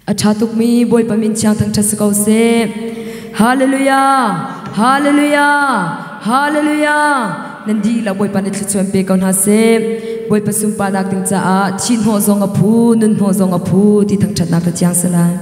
A ṭha tukmi Bawipa min thiang thangṭhat si ko seh. Hallelujah! Hallelujah! Hallelujah! Nan dihlak Bawipa nih thluachuah in pe ko hna seh. Bawipa sunparnak ding caah thih hnawh zong a phu, nun hnawh zong a phu ti thangṭhatnak ka thiang si lai.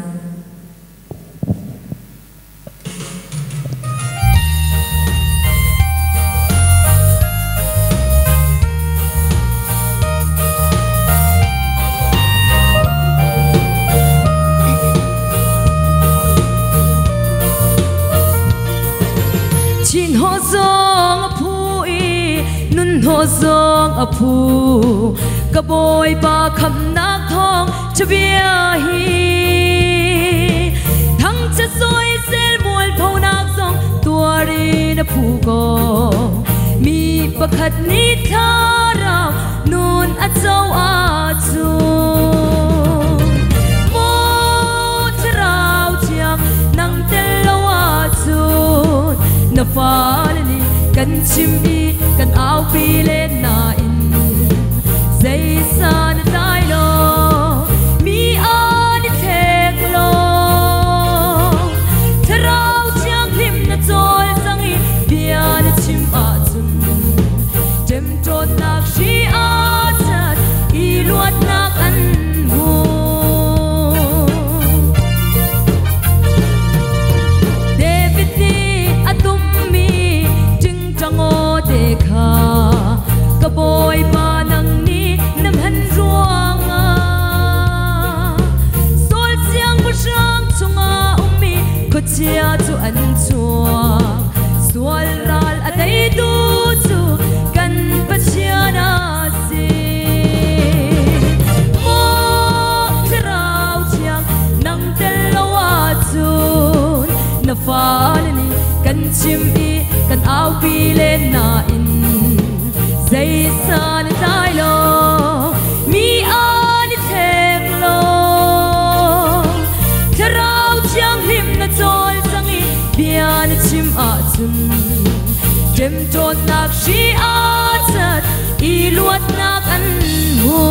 Chin ho zong a phu i nun ho zong a phu ka bawipa khamnak thawng Chabia hi thangchiat soisel mualphonak zong tuarin a phu ko. Mi pakhat nih thlarau nun a co ahcun maw thlarau thiang nang tel lo ahcun na fale nih kan chim i kan aupi len nain Zeisa na tlai lo, mi an i thlek lo. Thlarau Thianghlim na cawl cang i bia na chim ahcun ṭemṭawnnak hri aa cat i luatnak an hmu. David nih a tummi ṭingṭang aw te kha ka bawipa nang nih na hman ruangah Saul siangpahrang chungah ummi khuachia cu an chuak. Sual ral a teitu cu kan Pathian a si. Maw Thlarau Thiang nang tel lo ahcun na fale nih kan chim i kan aupi len nain zeisa na tlai lo, mi an i thlek lo. Thlarau Thianghlim na cawl cang i bia na chim ahcun ṭemṭawnnak hri aa cat i luatnak an hmu.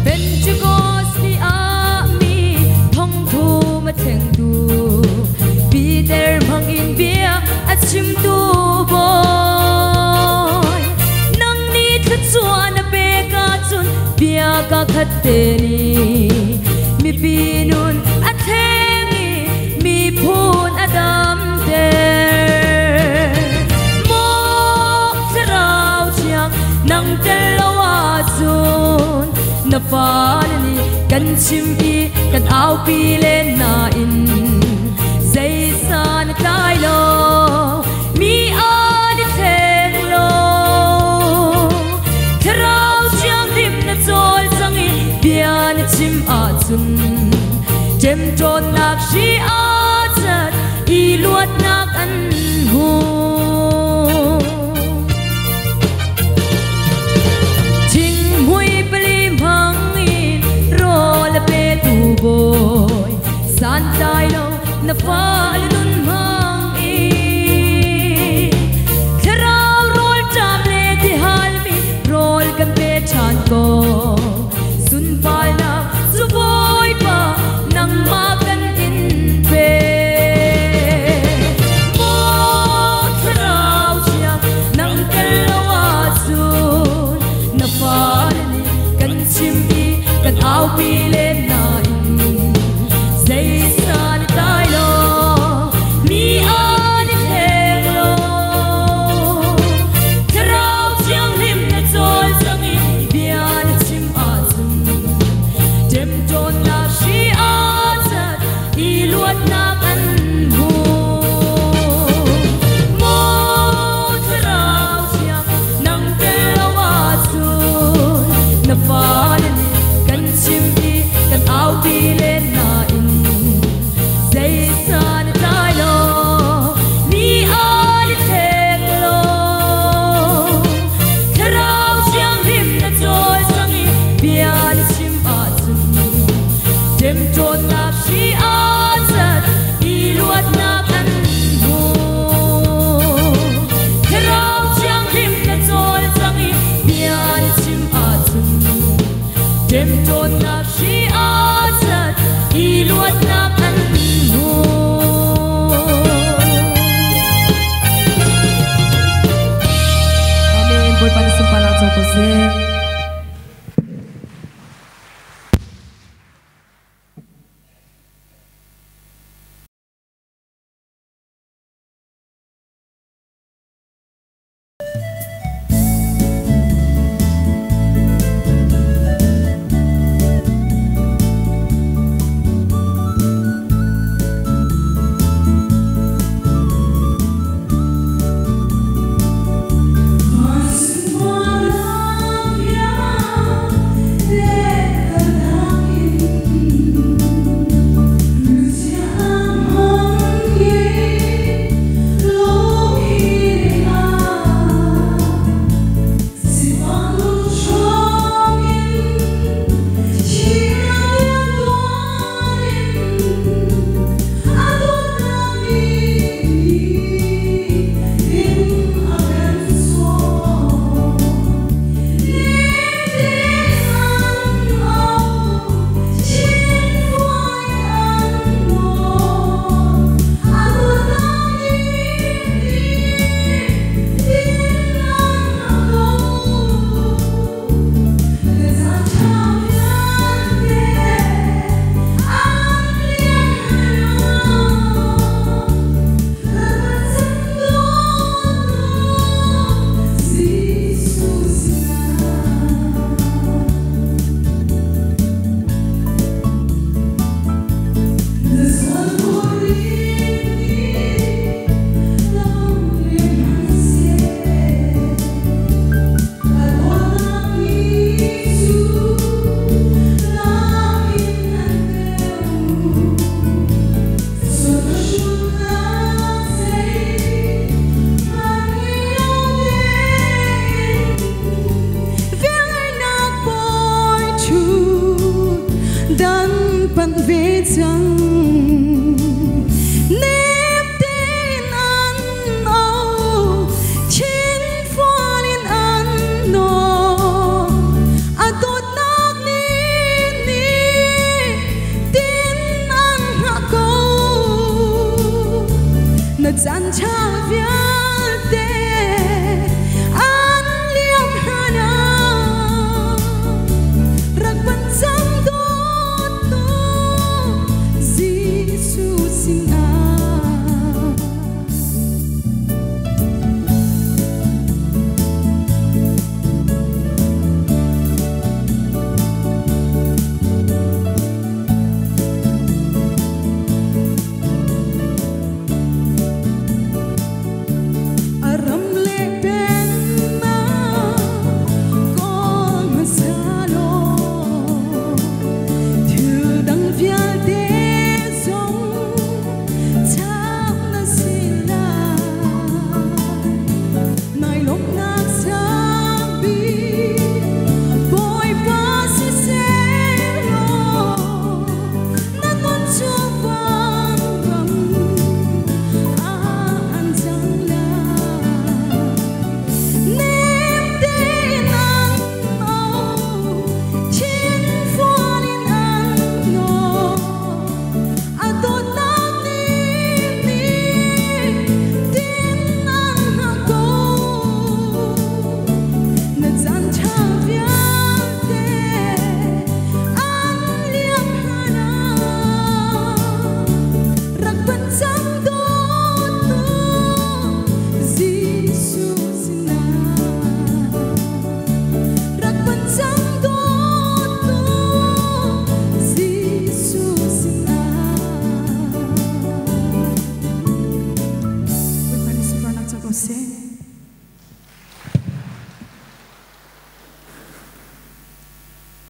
Pentecost ni ah mi thongthum a thlengtu Peter hmangin bia a chimtu bawi nang nih thluachuah na pek ahcun bia ka khat te nih mipi nun a thleng i miphun a damter. Maw Thlarau Thiang nang tel lo ahcun na fale nih kan chim i kan aupi len nain zeisa na tlai lo, mi an i thleng lo. Thlarau Thianghlim na cawl cang i bia na chim ahcun ṭemṭawnnak hri aa cat i luatnak an hmu. Thinghmui pali hmang in rawl a petu bawi santlai lo na fale nun hmang in thlarau rawl ṭam le tihalmi rawl kan pe ṭhan ko. Sunparnak cu Bawipa nangmah kan in pe. Maw Thlarau Thiang nang tel lo ahcun na fale nih kan chim i kan aupi len nain zeisa na tlai lo, Dawtnak hri aa cat i luatnak an hmu. Amen. Bawipa na sunparnak co ko seh.